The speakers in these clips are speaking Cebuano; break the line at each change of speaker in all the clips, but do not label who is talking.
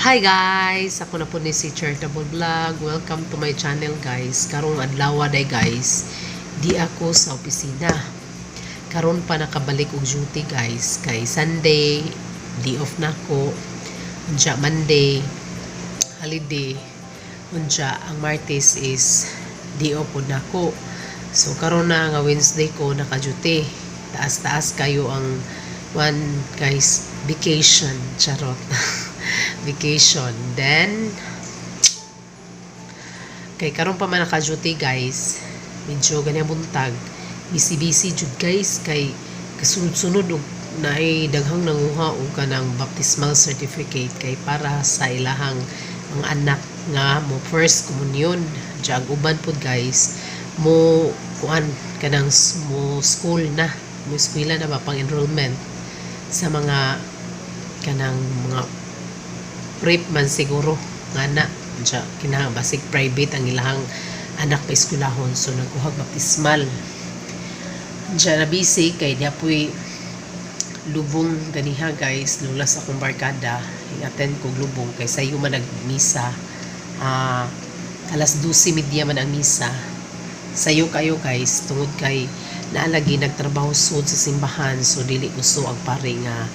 Hi guys! Ako na po ni si Charitable Vlog. Welcome to my channel, guys. Karong adlaw day guys, di ako sa opisina. Karon pa nakabalik og duty, guys. Kay Sunday, di off na ako. Unja Monday, holiday. Unja ang Martes is di off pod na ako. So karon na nga Wednesday ko naka-duty. Taas-taas kayo ang one guys, vacation, charot. Vacation. Then, kay karon pa man naka-duty guys, medyo ganyan buntag, busy-busy jud guys, kay kasunod-sunod og naay daghang nanguha og kanang baptismal certificate kay para sa ilahang mga anak nga mo first communion. Diya ang uban pod guys, mo kuan kanang mo school na, mo eskwela na ba, pang enrollment sa mga kanang mga prep man siguro nga na siya kinahanglan, basig private ang ilahang anak pa eskwelahon, so nagkuhag baptismal. Diya na busy kay diya po'y lubong ganiha guys, lulas akong barkada, attend kog lubong kay sayo man nagmisa, alas 12:30 man ang misa. Sayo kayo guys, tungod kay naalagi nagtrabaho sud sa simbahan, so dili gusto ang pare nga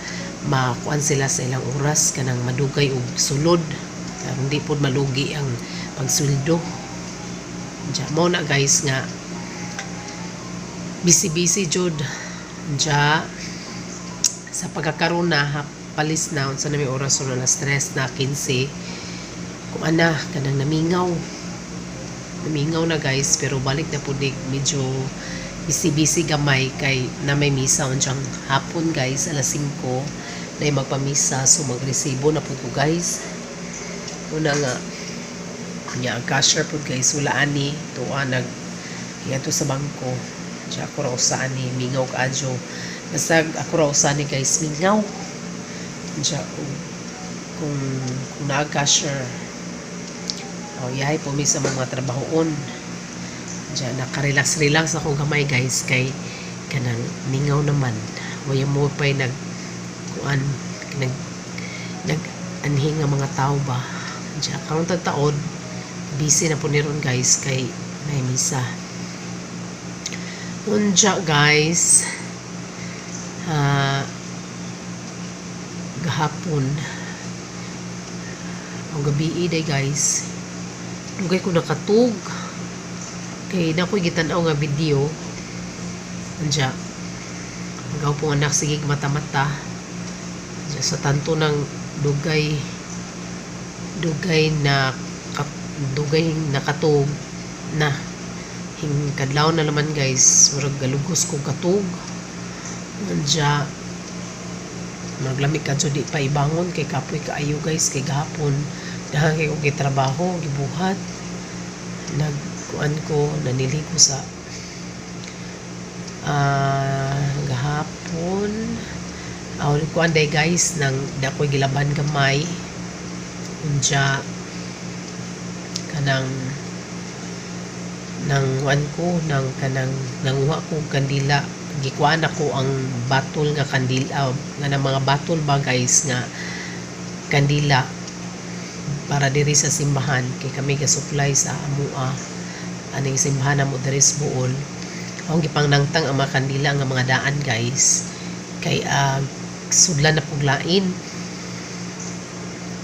makuan sila sa ilang oras, kanang madugay og sulod karon, di pod malugi ang pagsweldo. Diya mo na guys nga busy busy jud. Diya sa pagkakaroon na palis na, unsa na may oras, so alas 3 na 15 kung ana kanang namingaw namingaw na guys, pero balik na pud, medyo busy busy gamay kay na may misa unjang hapon guys, alas 5 na magpamisa, so magresibo na pud ko guys. Una nga nya ang cashier pud guys wala ani, tuwa nag to sa bangko. Siya ako ra usa ani, mingaw kaadyo, basta ako ra usa ni guys, mingaw siya. Kung naa cashier, oh, yahay po mi sa mga trabahoon. Diyan naka-relax relax ako gamay guys, kay kanang mingaw naman, waya mo pa'y nag kuan, nag nag anhi nga mga tao ba. Diyan karon taod busy na po ni ron guys, kay may misa. Unja guys, gahapon o gabi day guys, dugay ko nakatug kay na ko'y gitan-aw nga video. Unja magaw pong anak sige mata-mata. Unja sa tanto ng dugay dugay na dugay nakatug na hing kadlaw na naman guys, murag galugos kog katug. Unja maglami kadto di pa ibangon kay kapoy kaayo guys, kay gahapon daghan kay og trabaho gibuhat, nagkuan ko, nanilhi ko sa gahapon. Aw, kuan day guys, nang da ko'y gilaban gamay. Unja kanang nang kuan ko nang kanang nanguha ko kandila, gikuan ako ang batol nga kandila, nga ng mga batol ba guys nga kandila para diri sa simbahan, kay kami ga-supply sa amua aning simbahan namo diri sa Bool. Akong gipangnangtang ang mga kandila nga mga daan guys, kay sudlan na pug lain.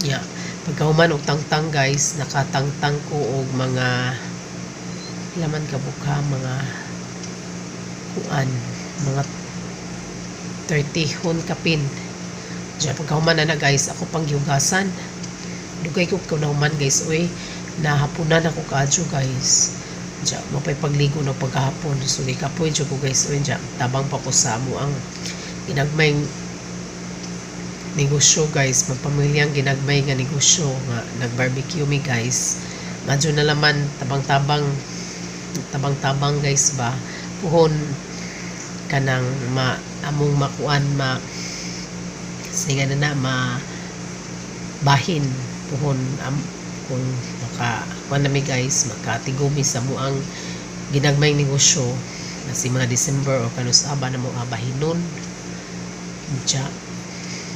Ya, pagkahuman og tangtang guys, nakatangtang ko og mga laman ka buka, mga kuan, mga 30 hun kapin. Diya pagkahuman na na guys, ako pang gihugasan. Dugay ko kunahuman guys, uy, nahapunan ako kaadyo guys. Diya mapay pagligo na pagkahapon, so gikapoy jud ko guys, uy. Diya tabang pa ko sa amo ang ginagmay negosyo guys, magpamilyang ginagmay nga negosyo nga nag-barbecue mi guys. Medyo na laman tabang-tabang tabang-tabang guys ba, puhon kanang ma among makuan, ma sige na na ma bahin puhon am, kung maka kuan nami guys, makatigumi sa muang ginagmay negosyo na si mga December o kanus aba na mo abahinon. Diya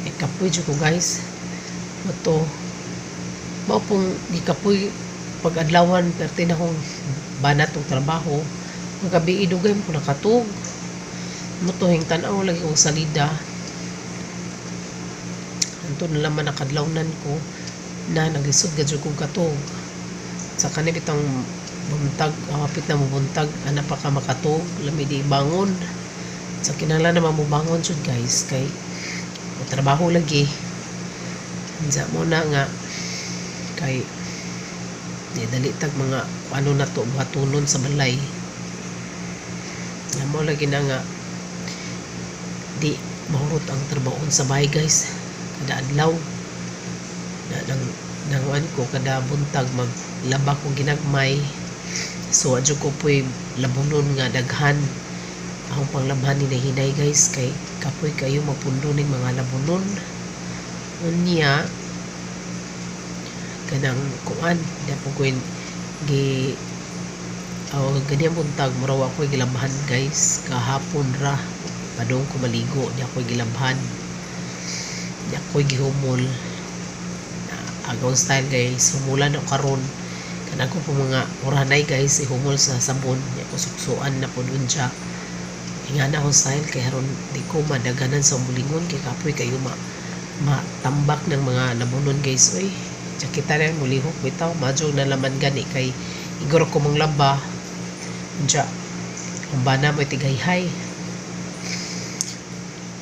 e kapoy jud ko guys. Ito. Mao pong gikapoy pag adlawan, perti na akong banat og trabaho. Magabi dugay man ko nakatug. Mutuhing tan-aw lagi kong salida. Anto na laman nakadlawnan ko na naglisod gad kong katug. Sa kani bitang buntag, hapit na mo buntag, ana pa ka makatug, lami di bangon. Sa kinahanglan naman mo bangon jud, guys, kay trabaho lagi. Unsa mo na nga kay di dali tag mga ano na to buhatunon sa balay. Na mo lagi na nga di mahurot ang trabaho sa bahay, guys, kada adlaw na nang nanguan ko kada buntag maglaba ko ginagmay. So adyo ko po'y labunon nga daghan akong panglabhan hinay-hinay, guys, kay kapoy kayo magpundo ning mga labunon. Unya kanang kuan di po ko gi oh, ganyan buntag mura wa ko'y gilabhan, guys. Kahapon ra padung ko maligo, di ako'y gilabhan, di ako'y gihumol. Agaw style, guys, humulan ako karon. Kanang ko po mga uranay, guys, ihumol sa sabon, di ako suksuan na po dun siya. Ingana akong style kay haron di ko madaganan sa mulingon kay kapoy kayo ma matambak ng mga labunon, guys, oy. Kita rin mulihok bitaw madyo na laman gani kay igor ko mong laba. Unsa kung bana mo tigayhay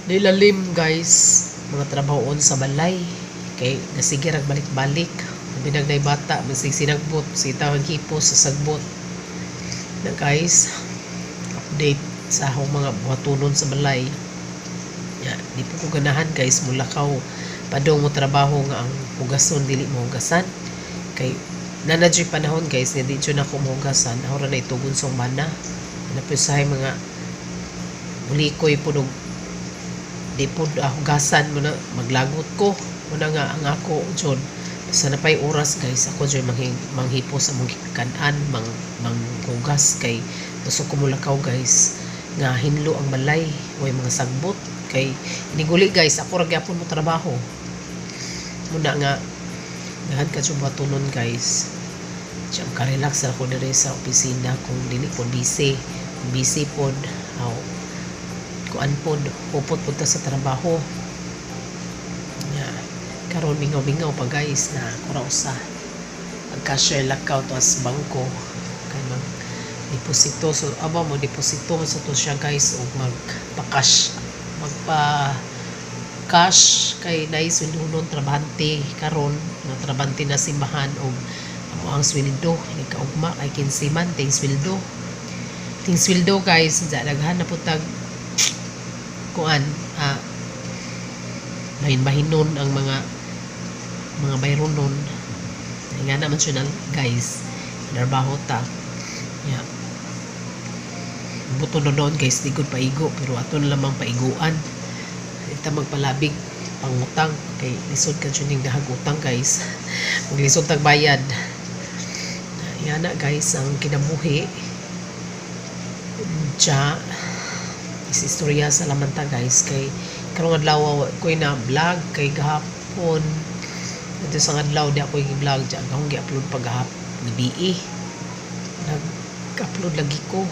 nilalim, guys, mga trabahoon sa balay kay nasige rag balik-balik. Labi nag bata, masig sinagbot sita hipos sa sagbot na, guys. Update sa akong mga buhatunon sa balay. Ya, di po ko ganahan, guys, mulakaw padung mo trabaho nga ang hugason dili mo hugasan kay nana jud panahon, guys, nga di jud nako mohugasan. Ako ra na itugon sa mana na sahay mga mulikoy po og di po hugasan mo na maglagot ko. Muna nga ang ako jud sa napay oras, guys, ako jud manghipo sa mong kanan mang manghugas kay gusto ko mulakaw, guys, nga hinlo ang balay, way mga sagbot kay iniguli, guys, ako ra gyapon mo trabaho. Muna nga daghan ka jud buhatonon, guys. Siya ka-relax ra ko diri sa opisina kung dili po busy. Kung busy pod, aw kuan pod, hupot pod ta sa trabaho. Ya, karon mingaw-mingaw pa, guys, na kura usa. Ang cashier lakaw to as bangko kay mag deposito. So aba mo deposito sa to siya, guys, og magpa-cash, magpa cash kay naay sweldonon trabahante karon nga trabahante na simbahan og amo ang sweldo nagkaugma kay 15 man ting sweldo, ting sweldo, guys. Daghan na pud tag kuan bahin-bahinon ang mga bayronon nga naman siya na, guys, trabaho ta. Yeah. Buto na noon, guys, di gud paigo pero ato na lamang paiguan ita magpalabig pangutang kay lisod ka jud ning dahag utang, guys, maglisod tag bayad. Yan na, guys, ang kinabuhi. Diya is istorya sa lamanta, guys, kay karong adlaw ko'y na vlog kay gahapon dito sa adlaw di ako i-vlog diya akong gi-upload pa gahap gabi. Nag-upload lagi ko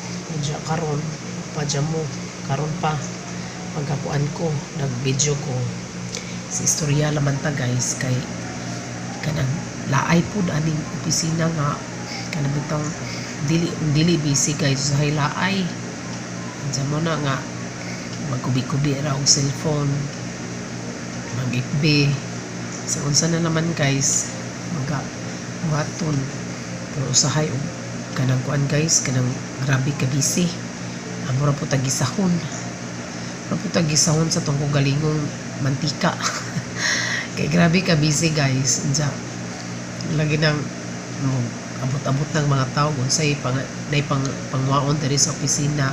diya karon pa dya mo karon pa pagkakuan ko nag-video ko sa istorya lamanta, guys, kay kanang laay pud aning opisina nga kanang bitong dili dili busy, guys, sa laay. Unsa mo na nga magkubi-kubi ra og cellphone, mag FB sa unsa na naman, guys, maga buhaton pero usahay og kanang kuan, guys, kanang grabe ka busy. Amo ra po tag gisahon, ra po tag gisahon sa tong galingong mantika kay grabe ka busy, guys. Unsa lagi nang mo abot-abot ng mga tao unsay pang nay pang pangwaon diri sa opisina.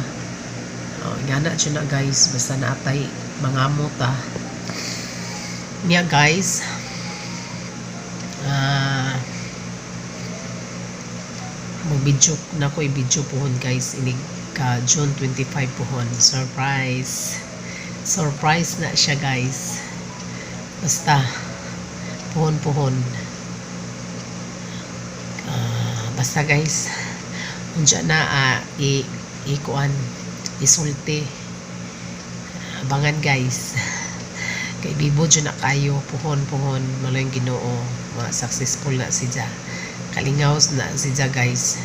Oh, ingana siya na, guys, basta naatay mga ta niya, guys. Mag-video na ko, i-video pohon, guys, inig ka June 25 pohon. Surprise, surprise na siya, guys. Basta pohon pohon. Basta guys, unsa na i ikuan, isulti, abangan guys, kay bibo jud na kayo. Puhon puhon, maloy Ginoo, ma successful na siya, kalingaw na siya guys.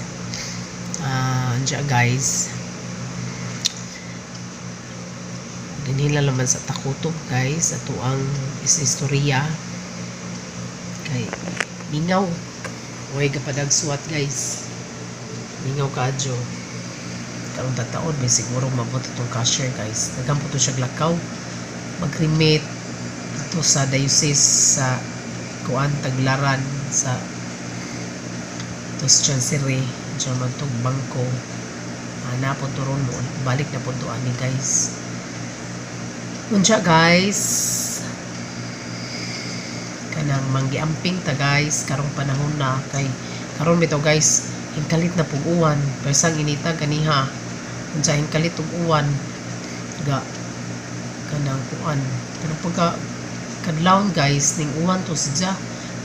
Unsa guys, dinhila naman sa takutob guys ato ang istorya kay mingaw. Way gapadagsuwat guys, mingaw kadyo karon. Tataon may siguro mabot atong cashier guys. Daghan po to siya lakaw, mag-remit ito sa diocese sa kuan, Taglaran, sa tos chancery diyan man tong bangko. Na po to ron mo balik na po to ani guys. Unsa guys, kanang manggiamping ta guys karong panahon na, kay karon bitaw guys hingkalit na pug uwan. Persang inita ganiha. Unsa, hingkalit og uwan ga kanang kuan, pero pagka kadlawon guys ning uwan to sadya,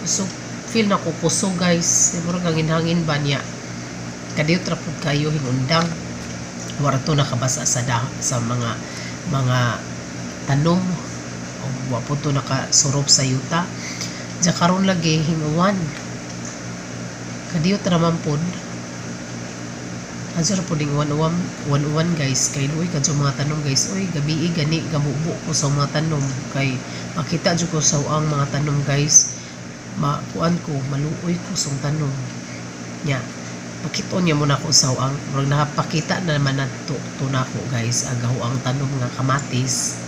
kusog, feel na ko kusog guys. Murag hangin-hangin ba niya. Kadiyot ra pud kayo hingundang, wara to nakabasa sa da, sa mga tanom o wa po to nakasurop sa yuta. Diya karon lagi hinguwan, kadiyot ra man pod. Adto ra pod ning uwan-uwan, uwan-uwan guys, kay luoy kadto mga tanom guys. Oy, gabii gani gabubo ko sa mga tanom kay makita jud ko sa ang mga tanom guys, makuan ko, maluoy ko sa tanom nya. Pakiton niya muna ko sa ang murag nakapakita na naman na to nako guys, agaw ang tanom nga kamatis.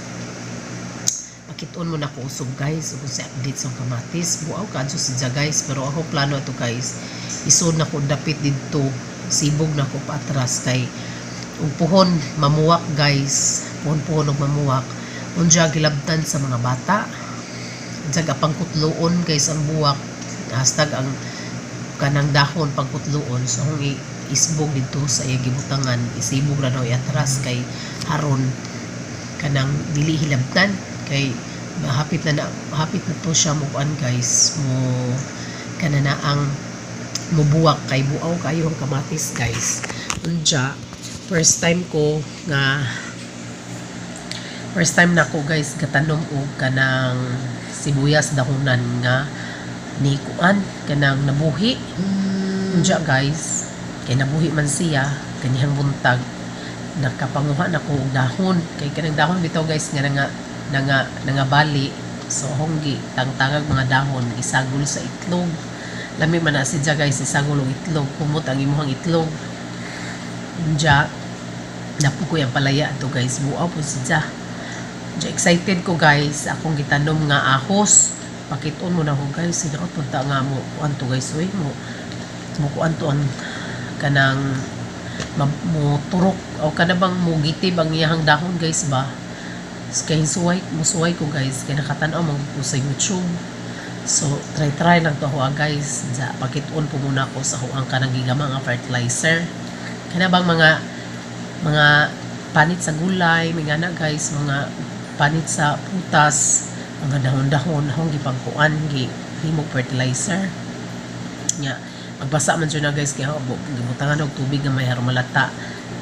Pakiton mo na ko usog guys ug sa update sa kamatis. Buaw kadto siya guys, pero ako plano ato guys, isod na ko dapit didto, sibog na ko paatras, kay ug puhon mamuwak guys, puhon puhon og mamuwak. Unja gilabtan sa mga bata, unja gapangkutloon guys ang buwak, #ang kanang dahon pagkutloon. So akong isbog didto sa iya gibutangan, isibog ra daw iatras kay haron kanang dili hilabtan, kay hapit na to siya mo kuan guys, mo kana na ang mubuwak, kay buaw kayo ang kamatis guys. Unja first time ko nga, first time nako guys gatanom og kanang sibuyas dahunan nga ni kuan, kanang nabuhi. Unja guys, kay nabuhi man siya kanihang buntag, nakapanguha na ko og dahon, kay kanang dahon bitaw guys nga nga nangabali. So akong gi tangtangag mga dahon, isagol sa itlog. Lami man na siya guys, isagol og itlog, kumot ang imuhang itlog. Unja napukoy ang palaya ato guys, buaw po siya. Unja excited ko guys akong gitanom nga ahos. Pakiton mo na ko guys, hinaot punta nga mo kuan to guys. Uy, mo kuan to ang kanang mo turok o kana bang mo gitib ang iyahang dahon guys ba, kay suway musuway ko guys, kay nakatan-aw man ko sa YouTube. So try try lang to ako guys. Sa pakiton po muna ko sa huang kanang gigama nga fertilizer, kana bang mga panit sa gulay, may na guys, mga panit sa putas, mga dahon-dahon, akong gipangkuan, gi himog fertilizer nya. Magbasa man jud na guys, kay gibutangan og tubig nga may malata.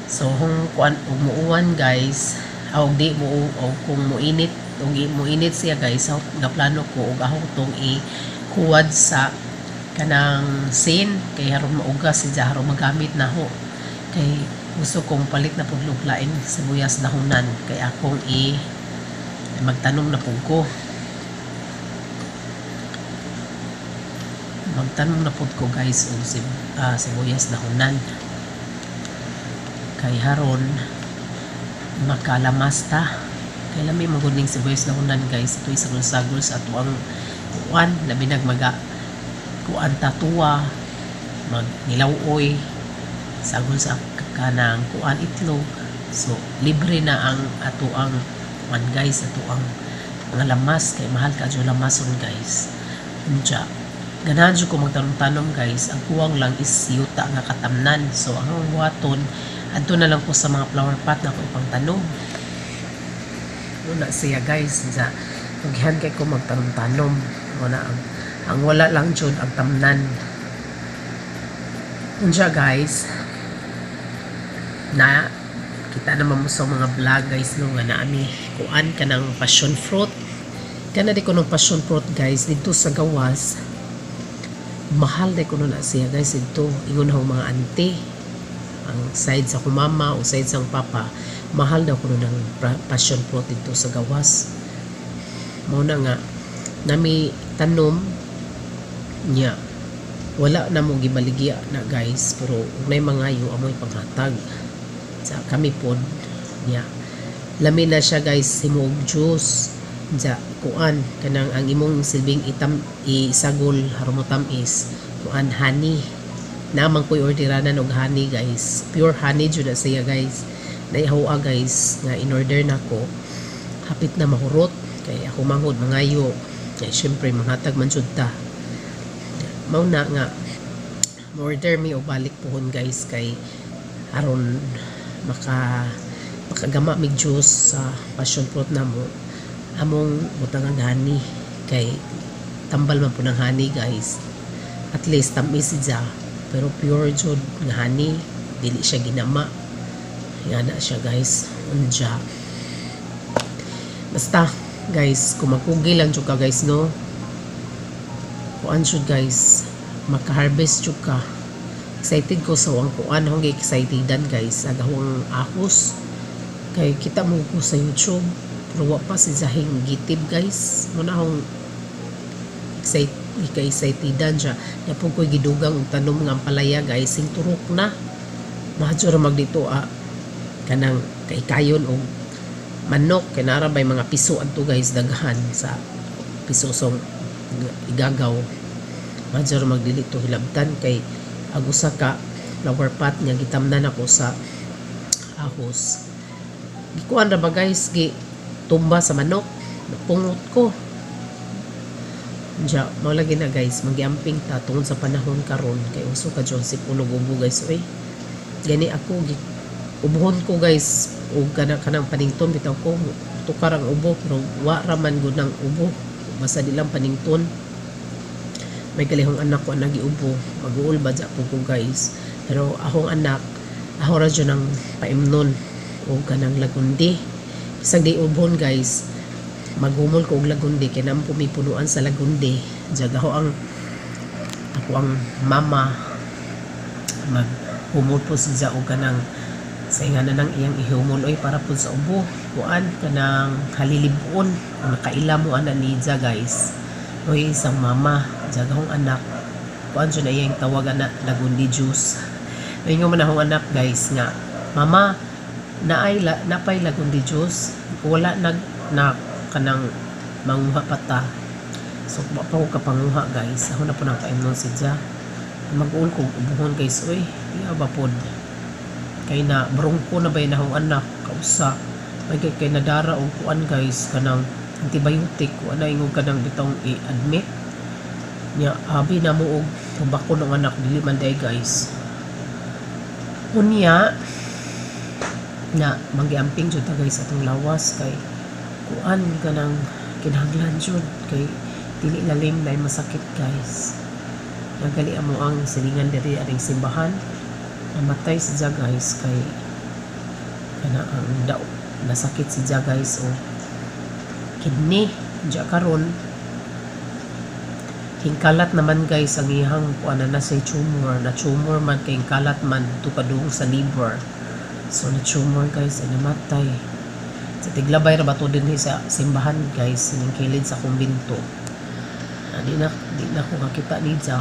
So kung kuan og muuwan guys, og di mo o kung muinit og muinit siya guys, so gaplano ko og ako tong i-huwad sa kanang sin kay haron maugas siya, haron magamit na ho, kay gusto kong palit na pud og laing sibuyas dahunan, kay akong i magtanom na pud ko, magtanom na pud ko guys og sibuyas dahunan, kay haron makalamas ta, kay lami man gud ning sibuyas dahunan guys. Ito isagol-sagol sa atuang kuan, labi nag maga kuan tatuwa, magnilaw-oy, sagol sa kanang kuan, itlog. So libre na ang atuang kuan guys, atuang mga lamas, kay mahal kadyo lamason guys. Unja ganahan jud ko magtanom-tanom guys, ang kuwang lang is yuta nga katamnan. So ang buhaton, adto na lang ko sa mga flower pot na ako ipangtanom muna siya guys. Sa mugihan kay ko magtanom-tanom muna, ang wala lang jud ang tamnan. Unsa guys, na kita naman mo sa mga vlog, guys, no, nga naami kuan kanang passion fruit. Kana di ko ng passion fruit, guys, dito sa gawas. Mahal di ko na siya, guys, dito. Ingon ako mga auntie, ang side sa akong mama o side sa akong papa, mahal daw kuno ng passion fruit dito sa gawas. Mao na nga nami tanom niya, wala na mo gibaligya na, guys, pero ug nay mangayo, amoy panghatag sa kami pod niya. Lami na siya, guys, himog juice ja. Kuan kanang ang imong silbing itam isagol aron mo tamis, kuan, honey naman ko'y orderanan og honey, guys. Pure honey jud na siya, guys. Naihawa, guys, nga in order nako, hapit na mahurot kay ako manghod mangayo, kay syempre manghatag man jud ta. Mao na nga order mi og balik puhon, guys, kay aron makagama mig juice sa passion fruit namo, among butang ang honey, kay tambal man po ng honey, guys. At least tamis siya, pero pure jud nga honey, dili siya ginama nga na siya, guys. Unja, basta guys, kung magkugi lang jud ka, guys, no, kuan jud, guys, maka-harvest jud ka. Excited ko sa ang kuan, akong excited, guys, ag akong ahos kay kita mo ko sa YouTube, pero wa pa si zahing gitib, guys. Mo na akong excited kay excitedan siya. Yapon ko'y gidugang og tanom nga ampalaya, guys, sing turok na. Mahadyo ra mag dito, ah, kanang kaikayon og manok kay nara bay mga piso adto, guys, daghan sa piso song igagaw. Mahadyo ra magdili to hilabtan kay ag usa ka flower pot nga gitamnan ako sa ahos, gikuan ra ba, guys, gi tumba sa manok, napungot ko. Diya, mao lagi na, guys, magiamping ta tungod sa panahon karon kay uso ka Joseph unog ubo, guys, oy. Gani ako gi ubuhon ko, guys, og kana kanang panington bitaw ko tukar ang ubo, pero wa ra man gud ng ubo, basta di lang panington. May galihong anak ko ang nagiubo, mag-uul ba dya po ko, guys. Pero akong anak, ako ra jud ang paimnon og kanang lagundi. Bisag di ubon, guys, maghumol ko og lagundi kay namo pumipunuan sa lagundi. Diya ako ang ako ang mama maghumol po siya og kanang sa ingana nang iyang ihumol oy para po sa ubo, kuan, kanang halilibon. Kung nakaila mo ana ni Ja, guys, oy, isang mama diya akong anak, kuan jud na iyang tawag ana, lagundi juice. Maingon man akong anak, guys, nga, "Mama, naay la, napay lagundi juice?" Wala nag na kanang manguha pa ta. So wa pa ko kapanguha, guys. Ako na po nang paimnon si Ja. Mag-uul ko ubuhon, guys, oy. Iya ba pod kay na brongko na ba na akong anak kausa may kay nadara og kuan, guys, kanang antibiotic kuan na ingog kanang bitong i-admit niya. Abi na mo og tubako ng anak, dili man day, guys. Unya na magiamping jud ta, guys, atong lawas kay kuan kanang kinahanglan jud kay dili lalim na masakit, guys. Nagali amo ang silingan diri aning simbahan, namatay si Ja, guys, kay kana ang daw nasakit si Ja, guys, o kidney. Ja karon hingkalat naman, guys, ang iyang kuan na sa tumor na tumor man kay hingkalat man to kadung sa liver. So na tumor, guys, ay namatay sa tiglabay ra ba to dinhi sa simbahan, guys, ning kilid sa kumbinto. Ah, di na ko kakita ni Ja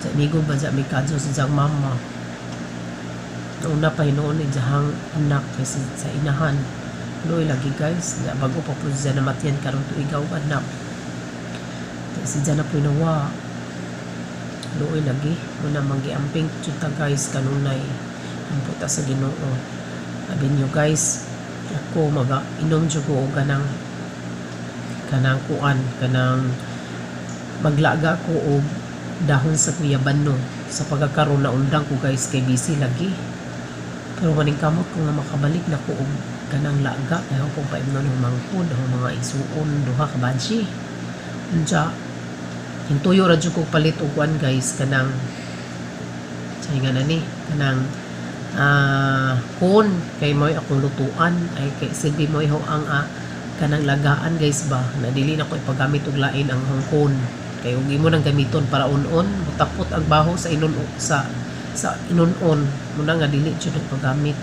sa migo ba sa may kadyo sa jang mama. Nauna pa hinuon ni jahang anak kay sa inahan. Luoy lagi, guys. Ya, bago pa po siya namatyan karon tuigaw anak. Si Jana po nawa. Luoy lagi. Muna magiamping jud ta, guys, kanunay. Ampo ta sa Ginoo. Sabi niyo, guys, ako maga inom jud ko og kanang kuan, kanang maglaga ko og dahon sa guyabano. Sa pagkakaroon na undang ko, guys, kay busy lagi, pero maning kamot ko nga makabalik na ko og kanang laga kay ako kong paimnon ng mangkod ang mga isuon duha ka banshi. Unsa hintuyo ra jud ko palit og kuan, guys, kanang Say nga na ni kanang cone kay mo'y akong lutuan ay kay silbi mo iho ang kanang lagaan, guys, ba na dili na ko ipagamit og lain ang cone kay ug imo nang gamiton para un-on mutapot ang baho sa inun sa inunon muna nga dili jud ipagamit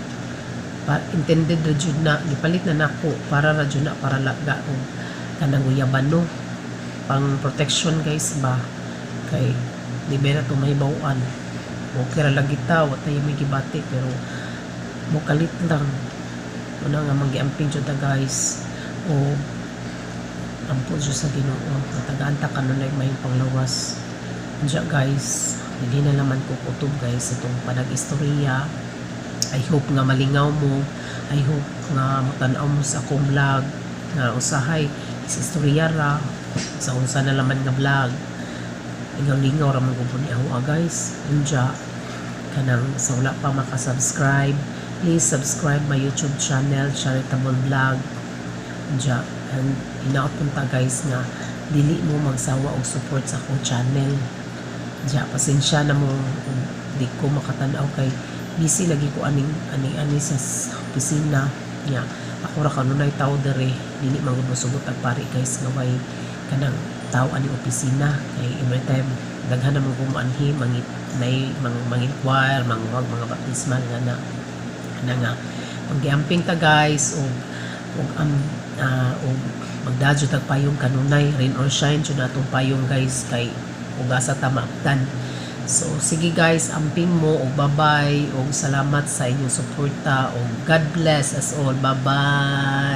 pa, intended ra jud na gipalit na nako para ra jud na para laga og kanang guyabano, pang protection, guys, ba kay di ba na to mahibaw-an. Okay ra lagi ta, wa tayo may gibati, pero mokalit lang muna nga magiamping jud ta, guys, o ampo jud sa Ginoo matagaan ta kanunay mayong panglawas. Unya, guys, hindi na naman ko kutob, guys, itong panag-istorya. I hope nga malingaw mo. I hope nga motanaw mo sa akong vlog nga usahay is istorya ra sa unsa na laman nga vlog. Lingaw-lingaw ra man gud ni ako, guys. Unya, kanang sa wala pa maka-subscribe, please subscribe my YouTube channel, Charitable Vlog. Unya, and hinaot punta, guys, nga dili mo magsawa og support sa akong channel. Unya, pasensya na mo kung di ko makatanaw kay busy lagi ko aning aning ani sa opisina. Nya ako ra kanunay tao dere, dili man gud mosugot ang pari, guys, nga way kanang tao ani opisina kay every time daghan naman ko moanhi mangit nay mang mang-inquire, manguhag mga baptismal nga na na nga paggiamping ta, guys, og am og magdadyo tag payong kanunay, rain or shine jud atong payong, guys, kay ug asa ta maabtan. So sige, guys, amping mo og bye-bye og salamat sa inyong suporta og God bless us all. Bye bye.